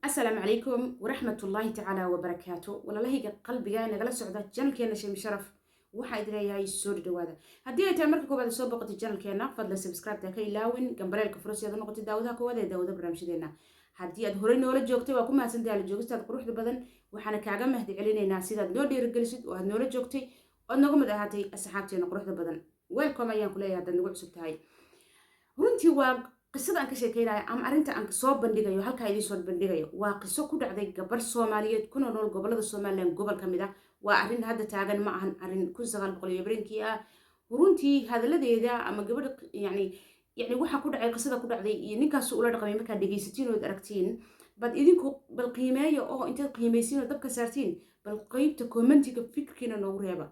Asalaamu calaykum waraxmatullaahi tacaala wabarakaatu. Walaalahayga qalbiga nagala socda channelkeena Shami Sharaf, waxaa idin leeyahay soo dhawaada. Haddii ay tahay marka koowaad soo boqotay channelkeena, fadlan subscribe-ta ka ilaawin, gambaleelka furo si aad u noqotay daawadaha koowaad ee daawada barnaamijyadeena. Haddii aad horey noola joogtay, waa ku mahadsantahay la joogistaad quruxda badan. Waxaana kaaga mahdi celinaynaa sidaad noo dhiirigelisid oo aad noola joogtay ood nooga mid ahaatay asxaabteena quruxda badan. Welcome ayaan ku leeyahay haddaad nagu cusub tahay. Runtii waa qisada aan ka sheekeynayo ama arrinta aan soo bandhigayo, halkaa idiin soo bandhigayo, waa qiso ku dhacday gabar Soomaaliyeed kuna nool gobolada Somaliland gobol ka mid ah. Waa arrin hadda taagan, ma ahan arrin 1900 iyo berinkii ah. Runtii hadalladeeda ama gabadha yani waxa ku dhacay, qisada ku dhacday iyo ninkaasu ula dhaqmay, markaad dhegaysatiin ood aragtiin, bad idinku bal qiimeeya oo intaad qiimaysiin oo dabka saartiin, bal qeybta commentiga fikirkiina noogu reeba.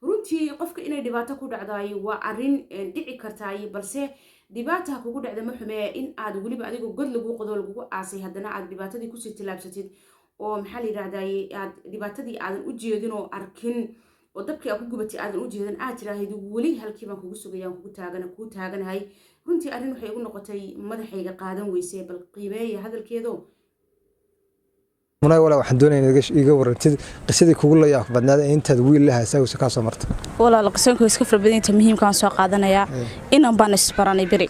Runtii qofka inay dhibaato ku dhacdaay waa arrin dhici kartaay, balse dhibaata kugu dhacda ma xumee in aad weliba adigoo god lagu qodo lagugu aasay, haddana aad dhibaatadii kusii tillaabsatid oo, maxaa la yidhahdaye, aad dhibaatadii aadan u jeedin oo arkin oo dabkii aad ku gubatay aadan u jeedin, aad tiraahid weli halkii baan kugu sugayaan, kugu taagan, kuu taaganahay. Runtii arrin waxay igu noqotay madaxayga qaadan weyse. Bal qiimeeya hadalkeedo. Munay walaa, waxaan doonaya inaad iga warantid qisadii kugu la yaab badnaada ee intaad wiil la haysay kaa soo marta. Walaal, qisanku iska fara badan inta muhiimkaan soo qaadanayaa. Inan baan isbaranay beri,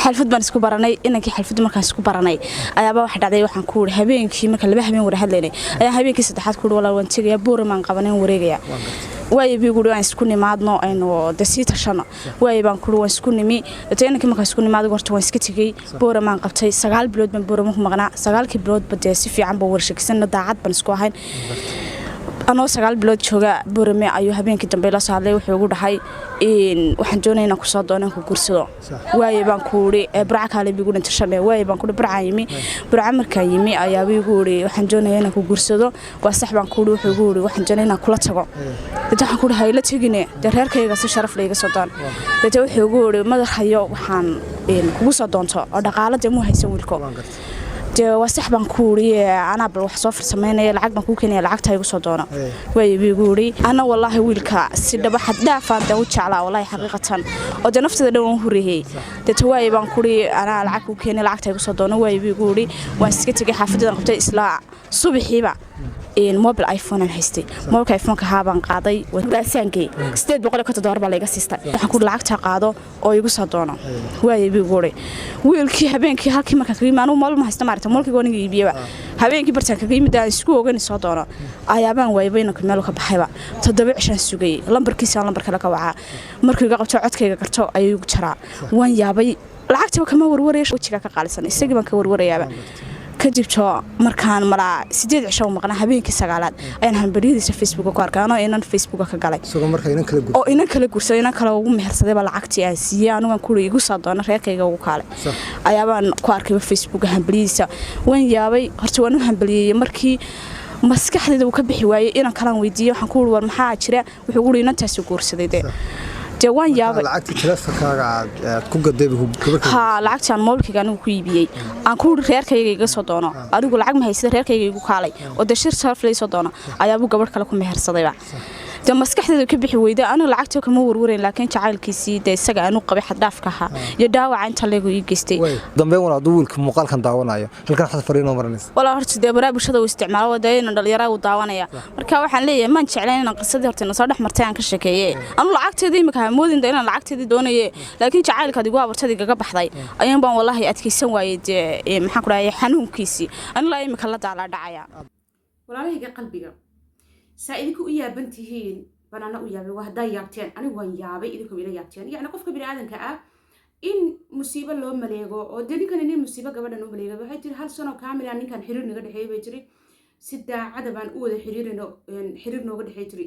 xalfad baan isku baranay inankii. Xalfad markaan isku baranay ayaaba waxa dhacday, waxaan ku uri habeenkii marka 2 habeen wada hadlaynay ayaa habeenkii saddexaad ku uri: "Walaal, waan tegayaa, Buuramaan qabanin, wareegaya." Waaye bii guri, waan isku nimaadno, aynu de sii tashano. Waaye baan kuri, waan isku nimi. Dato inankii markaan isku nimaad, horta waan iska tegey, Booramaan qabtay. 9 bilood baan Boorama ku maqnaa. 9-kii biloodba dee si fiican baan warshakisanna, daacad baan isku ahayn. Anoo 9 bilood jooga Boorame ayuu habeenkii dambe la soo hadlay. Wuxuu ugu dhahay: "Waxaan doonaya inaan kusoo doono, ku guursado." Waaye baan ku uri. "Burca kaale," bigu dhintashane. "Waaye," baan ku uri. Burcaan yimi. Burca markaan yimi ayaaba igu uri: "Waxaan doonaya inaan ku guursado." "Waa sax," baan ku uri. Wuxuu igu uri: "Waxaan doonaya inaan kula tago." Dee waxaan ku uri: "Hayla tegine, dee reerkayga si sharaf layga soo doon." Dee wuxuu igu uri: "Madaxayo waxaan kugu soo doonto oo dhaqaalo dee muu haysan wiilko." "Dee waa sax," baan ku uri, "anaa bal wax soo farsamaynaya, lacag baan kuu keenaya, lacagta igu soo doono." Waay buu igu uri. Ana wallaahi wiilka si dhaba xad dhaafaan dee u jeclaa, wallaahi xaqiiqatan, oo dee nafteeda dhan waan huriyey. Dee tawaaye baan ku uri, "Anaa lacag kuu keenay, lacagta igu soo doono." "Waay," buu igu uri. Waan iska tegey, xaafadeedan qabtay. Isla subaxiiba mobile iPhone aan haystay, mobilka iPhone-ka haabaan qaaday, raasaankay $850 baa layga siistay. Waxaan ku lacagta qaado oo igu soo doono. "Waayay," buu igu uri. Wiilkii habeenkii halkii markaan kaga yimi, anugu mobil ma haysta, maaragta, mobilkii aniga iibiyaba, habeenkii bartaan kaga yimid aan isku ogan soo doono ayaabaan waayaba inanka meel ka baxayba. 7 cishaan sugayay. Lambarkiisa lambar kale ka wacaa, markuu iga qabto, codkayga garto ayuu igu jaraa. Waan yaabay. Lacagtaba kama warwaraya, wejigaa ka qaalisan, isagii baan ka warwarayaaba. Kadib to markaan malaa 8 cisho maqnaa, habeenkii sagaalaad ayaan hambaryadiisa Facebooka ku arkay, anoo inan Facebooka ka galay oo inan kala guursaday, inan kale ugu mehersadayba lacagtii aan siiyey anugan kuri igu soo doono, reerkayga ugu kaale, ayaabaan ku arkayba Facebooka hambaryadiisa. Waan yaabay. Horta waan u hambaliyeeyey. Markii maskaxdayda uu ka bixi waayey, inan kalaan weydiiyey. Waxaan ku uri: "War maxaa jira?" Wuxuu uri inantaasi guursaday. Dee waan yaabay. Lacagtii teleefonkaaga aad ku gaday? Haa, lacagtii aan mobilkayga anigu ku iibiyey, aan ku uri reerkayga iga soo doono, anigu lacag ma haysada, reerkayga igu kaalay oo dee shir sharaf lay soo doono, ayaabuu gabadh kale ku mehersadayba. Dee maskaxdeeda ka bixi weyda. Aniga lacagta kama warwarayn, laakiin jacaylkiisii dee isaga aanu qabay xaddhaafka ahaa iyo dhaawaca inta leegu ii geystay. Dambeyn wala, hadduu wiilka muuqaalkan daawanayo, halkan xad fariinoo maranaysa? Walaa, horta dee baraa bulshada uu isticmaalo, dee inuu dhalinyarada uu daawanaya. Marka waxaan leeyahay, maan jeclayn inaan qisadii horta soo dhex martay aan ka sheekeeye. Anu lacagteedii imika hamoodin dee inaan lacagteedii doonaye, laakiin jacaylkaad igu abuurtad igaga baxday ayaan baan wallaahi adkaysan waayey. Dee maxaan ku dhahay, xanuunkiisii anilaa imika la daalaa dhacaya. Walaalahayga qalbiga, saa idinku u yaaban tihiin baan ana u yaabay. Waa haddaa yaabteen, anigu waan yaabay, idinku ila yaabteen. Yacni qofka bini aadanka ah in musiibo loo maleego, oo dee ninkani nin musiibo gabadhan u maleegay. Waxay tiri hal sano kaamila ninkan xiriir naga dhexeeyay, bay tiri. Si daacada baan u wada xiriirino, xiriir nooga dhexeey, tiri,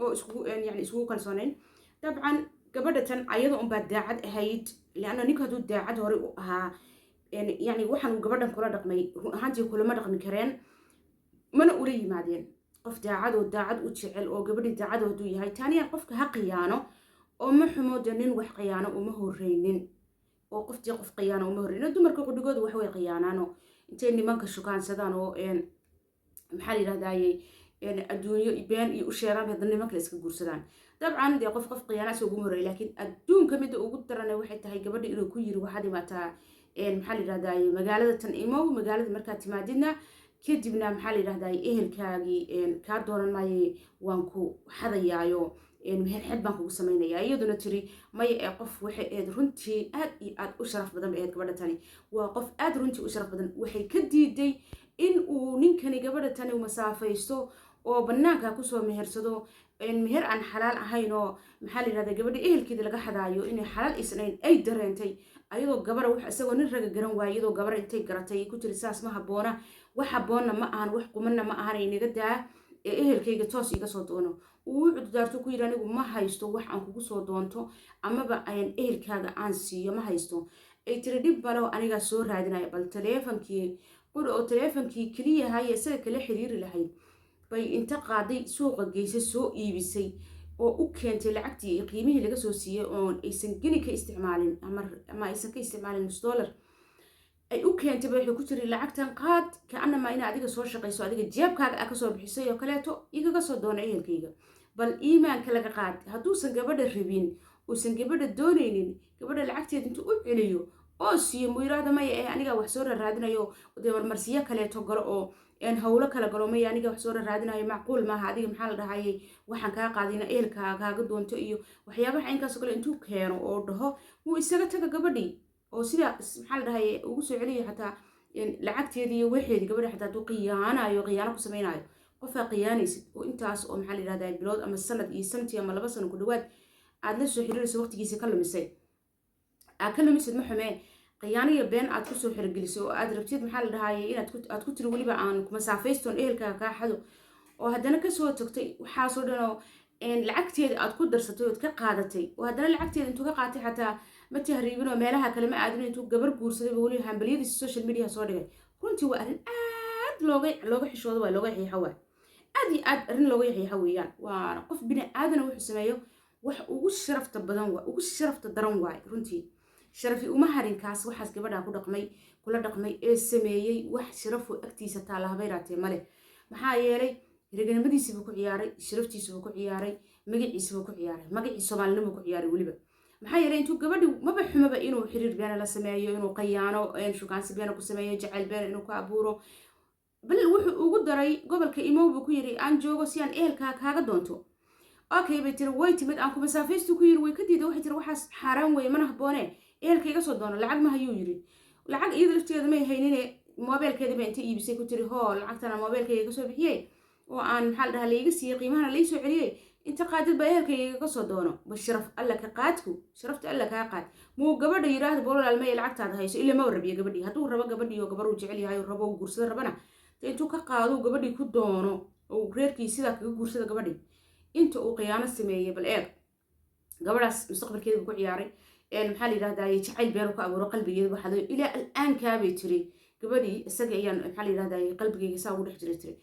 oo iskugu yani iskugu kalsoonayn. Dabcan gabadha tan ayada unbaa daacad ahayd, leanna ninka hadduu daacad hore u ahaa, yani waxaan uu gabadhan kula dhaqmay run ahaantii kulama dhaqmi kareen, mana ula yimaadeen. Qof daacad oo daacad u jecel oo gabadhii daacad hadduu yahay, taaniyan qofka ha khiyaano oo ma xumo. Dee nin wax khiyaano uma horeynin oo qoftii qof khiyaano uma horeynin. Dumarka qudhigooda wax way khiyaanaano, intay nimanka shukaansadaan oo, maxaa la yidhahdaye, adduunyo been iyo u sheegaan, haddana nimanka la iska guursadaan. Dabcan dee qof khiyaana isaga uguma horreey, laakiin adduunka midda ugu darana waxay tahay gabadha inuu ku yiri: "Waxaad imaataa Maxaa la yidhahdaa, magaalada tan imow, magaalada markaad timaadidna kadibna, maxaa la yidhahdaa, ehelkaagii kaa doonan maaye, waan ku xadayaayo, meherxed baan kugu samaynayaa. Iyaduna tiri maya. Ee qof waxay ahayd runtii aad iyo aad u sharaf badan bay ahayd gabadha tani, waa qof aad runtii u sharaf badan. Waxay ka diiday in uu ninkani gabadha tani masaafaysto oo banaanka kusoo mehersado, meher aan xalaal ahayn oo, maxaa la yidhahdaa, gabadha ehelkeeda laga xadaayo inay xalaal isnayn ay dareentay, ayadoo gabara wax isagoo nin raga garan waayay, iyadoo gabara intay garatay ku tiri saas ma habboona, wax habboonna ma ahan, wax qumanna ma ahan, inaga daa ee ehelkayga toos iga soo doono. Uu u cudurdaarto ku yidhi anigu ma haysto wax aan kugu soo doonto amaba aan ehelkaaga aan siiyo ma haysto. Ay tiri dhib malo, anigaa soo raadinaya. Bal taleefankii quri oo taleefankii keliyahay isaga kala xiriiri lahayd bay inta qaaday suuqa geysay, soo iibisay oo u keentay lacagtii qiimihii laga soo siiyey, oon aysan geni ka isticmaalin ama aysan ka isticmaalin nus dollar ay u keentay ba. Waxay ku tiri lacagtan qaad, kaanamaa ina adiga soo shaqayso, adiga jeebkaaga a kasoo bixisay oo kaleeto, igaga soo doona ehelkayga. Bal iimaanka laga qaad! Hadduusan gabadha rabin, uusan gabadha doonaynin, gabadha lacagteeda intuu u celiyo oo siiyo, muu yiraahda maya ee anigaa wax soo raraadinayo, dee marmarsiyo kaleeto galo oo howlo kala galo, maya aniga wax soo raraadinayo, macquul maaha, adiga, maxaa la dhahayay, waxaan kaa qaadina ehelkaa kaaga doonto iyo waxyaabaha caynkaasoo kale intuu keeno oo dhaho, wuu isaga taga gabadhii oo sidaa, maxaa la dhahayay, ugu soo celiyo xataa lacagteedii iyo waxeedii gabadha. Xataa hadduu khiyaanayo, khiyaano ku samaynayo, qofaa khiyaanaysid oo intaas oo, maxaa la yidhahdaa, bilood ama sanad iyo santii ama 2 sano ku dhawaad aad la soo xiriirayso, waqtigiisa ka lumisay, aad ka lumisid, ma xumee, khiyaano iyo been aad kusoo xirigelisay oo aad rabtid, maxaa la dhahayay, inaad aad ku tiri weliba aan kumasaafaystoon ehelkaaga kaa xado, oo haddana kasoo tagtay waxaasoo dhan oo lacagteeda aad ku darsatay ood ka qaadatay, oo haddana lacagteeda intuu ka qaatay xataa ma tahriibin oo meelaha kale ma aadin, intuu gabar guursaday ba weliba hambalyadiisa social media soo dhigay. Runtii waa arrin aad looga xishoodo, waa looga xiixo, waa aad iyo aad arrin looga xiixo weeyaan. Waana qof bini aadana wuxuu sameeyo wax ugu sharafta badan, waa ugu sharafta daran waay runtii. Sharafi uma harinkaas waxaas gabadhaa ku dhaqmay, kula dhaqmay ee sameeyey. Wax sharafu agtiisa taalla habayraatee male. Maxaa yeelay raganimadiisiibuu ku ciyaaray, sharaftiisibuu ku ciyaaray, magaciisibuu ku ciyaaray, magacii soomaalinimuu ku ciyaaray weliba. Maxaa yeelay intuu gabadhi maba xumaba inuu xiriir beena la sameeyo, inuu qayaano, shukaansi beena ku sameeyo, jacayl beena inuu ku abuuro, bal wuxuu ugu daray gobolka imow buu ku yiri aan joogo si aan ehelkaa kaaga doonto. Okay bay tiri, way timid. Aan ku masaafaystu ku yiri, way ka diiday. Waxay tiri waxaas xaaraan weeye, mana habboone, ehelka iga soo doono. Lacag ma hayuu yiri, lacag iyada lafteeda may haynine, moobeelkeeda ba inta iibisay ku tiri hoo, lacagtana moobeelkayga kasoo bixiyey oo aan, maxaa la dhahaa, laiga siiyey, qiimahana lai soo celiyey, inta qaadid baa ehelkayga iga soo doono. Ba sharaf alla ka qaadku, sharafta alla kaa qaad. Muu gabadha yiraahda bololaal maya, lacagtaada hayso, ila ma rabiyo gabadhii. Hadduu rabo gabadhii oo gabar uu jecel yahay oo rabo uu guursado rabana, de intuu ka qaado gabadhii ku doono oo reerkii sidaa kaga guursada gabadhii. Inta uu khiyaano sameeyey bal eeg, gabadhaas mustaqbalkeeda buu ku ciyaaray, maxaa la yidhahdaa, jacayl beenu ku abuuro qalbigeeda waxaday. Ilaa al'aankaabay tiri gabadhii isaga ayaan, maxaa la yidhahdaa, qalbigeyga saa ugu dhex jiray tiri,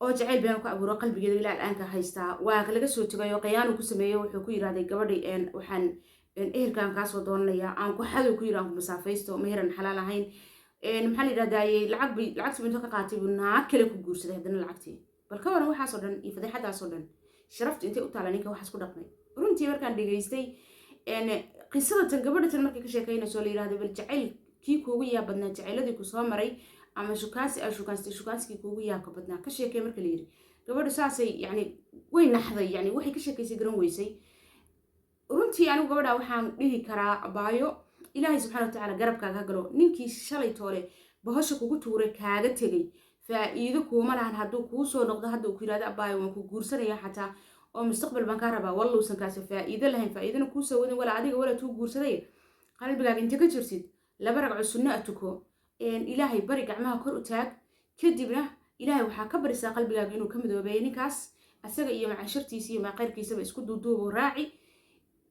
oo jacayl beenu ku abuuro qalbigeeda ilaa al'aanka haystaa. Waa laga soo tegay oo khiyaanu ku sameeyey. Wuxuu ku yidhahday gabadhii waxaan ehelkaan kaasoo doonanayaa, aan ku xadow ku yidhi, aan ku masaafaysto, meheran xalaal ahayn, maxaa la yidhahdaa, lacag bay lacagtii intuu ka qaatay buu naag kale ku guursaday haddana lacagtii. Bal ka waran waxaasoo dhan iyo fadeexadaasoo dhan, sharaftu intay u taala ninka waxaas ku dhaqmay? Runtii markaan dhegaystay qisada tan, gabadha tan markay ka sheekaynayso la yidhahdo bal jacayl kii kuugu yaab badnaa, jacayladii ku soo maray ama shukaansi aa shukaansatay, shukaansigii kuugu yaabka badnaa ka sheekay marka la yidhi, gabadhu saasay yani way naxday, yani waxay ka sheekaysay garan weysay. Runtii anigu gabadha waxaan dhihi karaa abaayo, Ilaahay subxana watacaala garabkaaga galo. Ninkii shalay toole bahosha kugu tuuray, kaaga tegay, faa'iido kuuma lahan. Hadduu kuu soo noqdo hadda uu ku yidhahdo abaayo waan ku guursanaya xataa oo mustaqbal baan kaa rabaa, wallousan kaasi faa'iido lahayn, faa'iidona kuusoo wadin walaa adiga walaa tuu guursaday. Qalbigaaga inta ka jirtid laba ragco sunno a tuko, Ilaahay bari, gacmaha kor u taag, kadibna Ilaahay waxaa ka barisaa qalbigaaga inuu ka midoobeeyo ninkaas, asaga iyo macashartiisa iyo maaqayrkiisaba isku duuduubo raaci.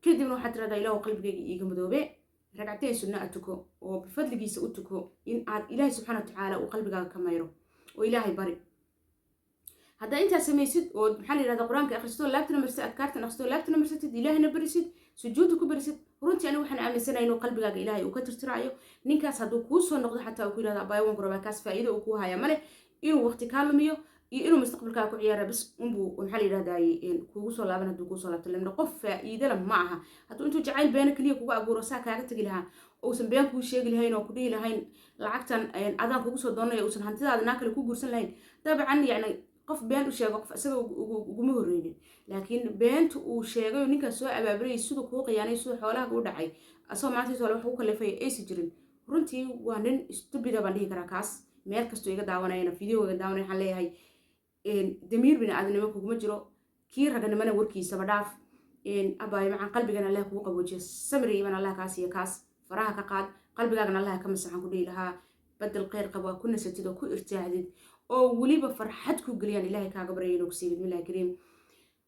Kadibna waxaad tiradaa ilaahu qalbigayga iiga madoobe. Ragcateen sunno a tuko oo bifadligiisa u tuko in aad Ilaahay subxana watacaala uu qalbigaaga ka mayro oo Ilaahay bari. Haddaa intaad samaysid oo, maxaa la yidhahda, qur-aanka akhristo, laabtana marsid, adkaartan akhristo, laabtana marsatid, Ilaahna barisid, sujuudda ku barisid, runtii anigu waxaan aaminsanahay inuu qalbigaaga Ilaahay uu ka tirtiraayo ninkaas. Hadduu kuu soo noqdo xataa uu ku yidhahdo abaayo waan ku rabaa, kaas faa'iido uu kuu haya male. Inuu waqti kaa lumiyo iyo inuu mustaqbalkaaga ku ciyaara bas unbuu, maxaa la yidhahdaa, kuugu soo laaban hadduu kuu soo laabto. Lamna qof faa'iidala ma aha. Hadduu intuu jacayl beena keliya kugu abuuro saa kaaga tegi lahaa. Uusan been kuu sheegi lahayn oo ku dhihi lahayn lacagtan adaan kugu soo doonaya, uusan hantidaada naa kale ku guursan lahayn. Dabcan, yacni, qof been u sheego qof isaga uguma horreynin, laakiin beenta uu sheegay oo ninkaas soo abaabulayay, siduu kuu khiyaanay, siduu xoolaha u dhacay, asagoo maantiisa hole wax ugu kalifaya aysan jirin, runtii waa nin stupid ah baan dhihi karaa. Kaas meel kastoo iga daawanayana, videoga daawanaya, waxaan leeyahay damiir bini aadanimo kuguma jiro, kii raganimona warkiisaba dhaaf. Abaayo macaan, qalbigana Allah kugu qaboojiyo, samir iiman Allah kaas iyo kaas faraha ka qaad, qalbigaagana Allah ka masaxan ku dhihi lahaa. Badel kheyr qabo ku nasatid oo ku irtaahdid oo weliba farxad ku geliyaan Ilaahay kaaga baryay inuu kusiiyo bismillahi kariim.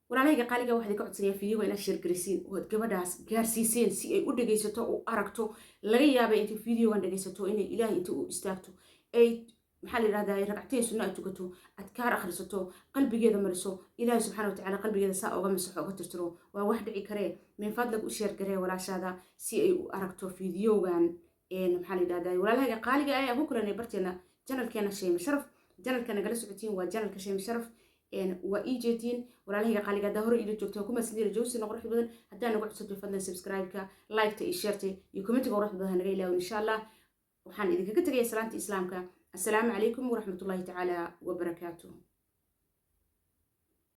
Walaalahayga qaaliga, waxaa idinka codsanaya videoga inaad share garisiin ood gabadhaas gaarsiiseen si ay u dhegaysato oo aragto. Laga yaabay intay videogan dhegaysato inay Ilaahay inta u istaagto ay, maxaa la yidhahdaa, ragcateen sunno ay tukato, adkaar akhrisato, qalbigeeda mariso, Ilaahay subxaana watacaala qalbigeeda saa oga masaxo, oga tirtiro. Waa wax dhici karee. Min fadlag u share garee walaashaada si ay u aragto videogan. Maxaa la yidhahdaa, walaalahayga qaaliga ah, aan ku kulanay barteena, channelkeena Shayma Sharaf. Channelka nagala socotiin waa channelka Shayma Sharaf, waa ii jeetiin. Walaalahayga qaaliga, haddaa hore iila joogteen, kuma sindiira jawsina quruxda badan. Haddaa nagu cusubtay, fadlan subscribe-ka, like-ta iyo share-ta iyo commentiga quruxda badan hanaga ilaawin. Insha Allah waxaan idinkaga tegaya salaanta Islaamka. Assalaamu calaykum waraxmatullahi tacaala wabarakaatuh.